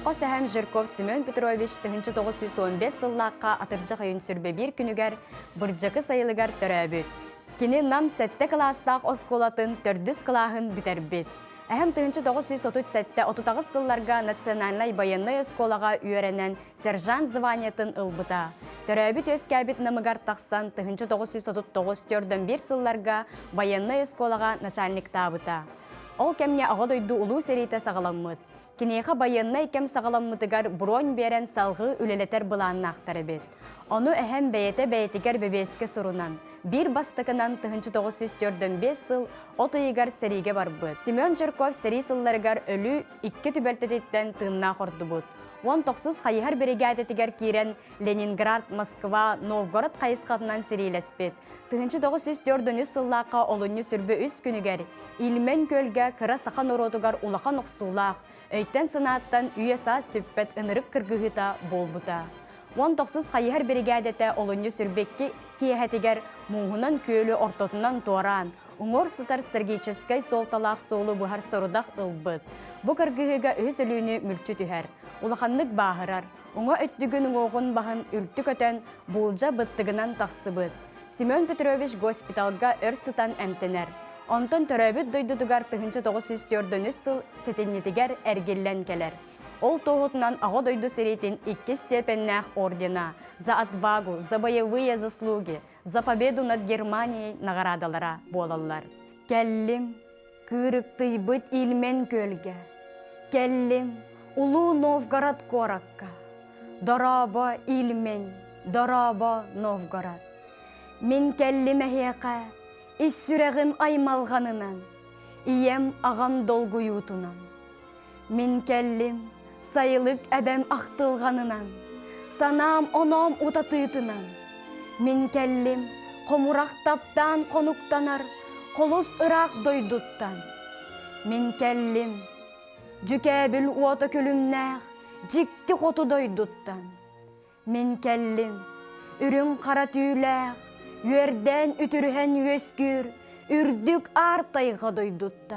Хос эһэм Жирков Семен Петрович 1915 сыллаахха атырдьах ыйын сүрбэ биир күнүгэр Бырдьакы сайылыгар төрөөбүт. Кини Нам сэттэ кылаастаах оскуолатын төрдүс кылааһын бүтэрбит. Эһэм 1937-38 сылларга национальнай байыаннай оскуолаҕа үөрэнэн сержант званиетын ылбыта. Төрөөбүт-үөскээбит Намыгар тахсан 1939-41 сылларга байыаннай оскуолаҕа начальниктаабыта. Ол кэмҥэ Аҕа дойду Улуу сэриитэ саҕаламмыт. Киниэхэ байыаннай кэм саҕаламмытыгар бронь биэрэн салҕыы үлэлэтэр былааннаахтар эбит. Ону эһэм бэйэтэ бэйэтигэр бэбиэскэ сурунан, биир бастакынан 1945 сыл от ыйыгар сэриигэ барбыт. Семен Жирков сэрии сылларыгар өлүү икки түбэлтэтиттэн тыыннаах ордубут. Уон тохсус хайыһар биригээдэтигэр киирэн Ленинград, Москва, Новгород хайысхатынан сэриилэспит. 1943 сыллаахха олунньу сүрбэ үс күнүгэр Ильмень күөлгэ кыра саха норуотугар улахан охсуулаах, өйтөн-санааттан үйэ-саас сүппэт ынырык кыргыһыыта буолбута. Уон тохсус хайыһар биригээдэтэ олунньу сүрбэкки киэһэтигэр мууһунан күөлү ортотунан туораан, уҥуор сытар стратегическай суолталаах суолу быһар сорудах ылбыт. Бу кыргыһыыга үһүс өлүүнү мүлчү түһэр, улаханнык бааһырар, уҥа өттүгүн уҥуоҕун баһын үлтү көтөн, буулдьа быттыгынан тахсыбыт. Семен Петрович госпиталга өр сытан эмтэнэр. Онтон төрөөбүт дойдутугар 1943 сыл сэтинньитигэр эргиллэн кэлэр. Ол туоһутунан Аҕа дойду сэриитин иккис степеннээх ордена «За отвагу», «За боевые заслуги», «За победу над Германией» наҕараадалара буолаллар. Кэллим, кыырыктыйбыт Ильмень күөлгэ. Кэллим, улуу Новгород куоракка. Дорообо, Ильмень, дорообо, Новгород. Мин кэллим эһиэхэ, ис сүрэҕим аймалҕанынан, ийэм, аҕам долгуйуутунан. Мин кэллим, сайылык эбэм ахтылҕанынан, санаам оноом утатыытынан. Мин кэллим, хомурах таптаан хонуктанар холус ыраах дойдуттан. Мин кэллим, дьүкээбил уота күлүмнээх дьикти хоту дойдуттан. Мин кэллим, үрүҥ хара түүлээх, үөрдээн үтүрүһэн үөскүүр үрдүк аар тайҕа дойдуттан.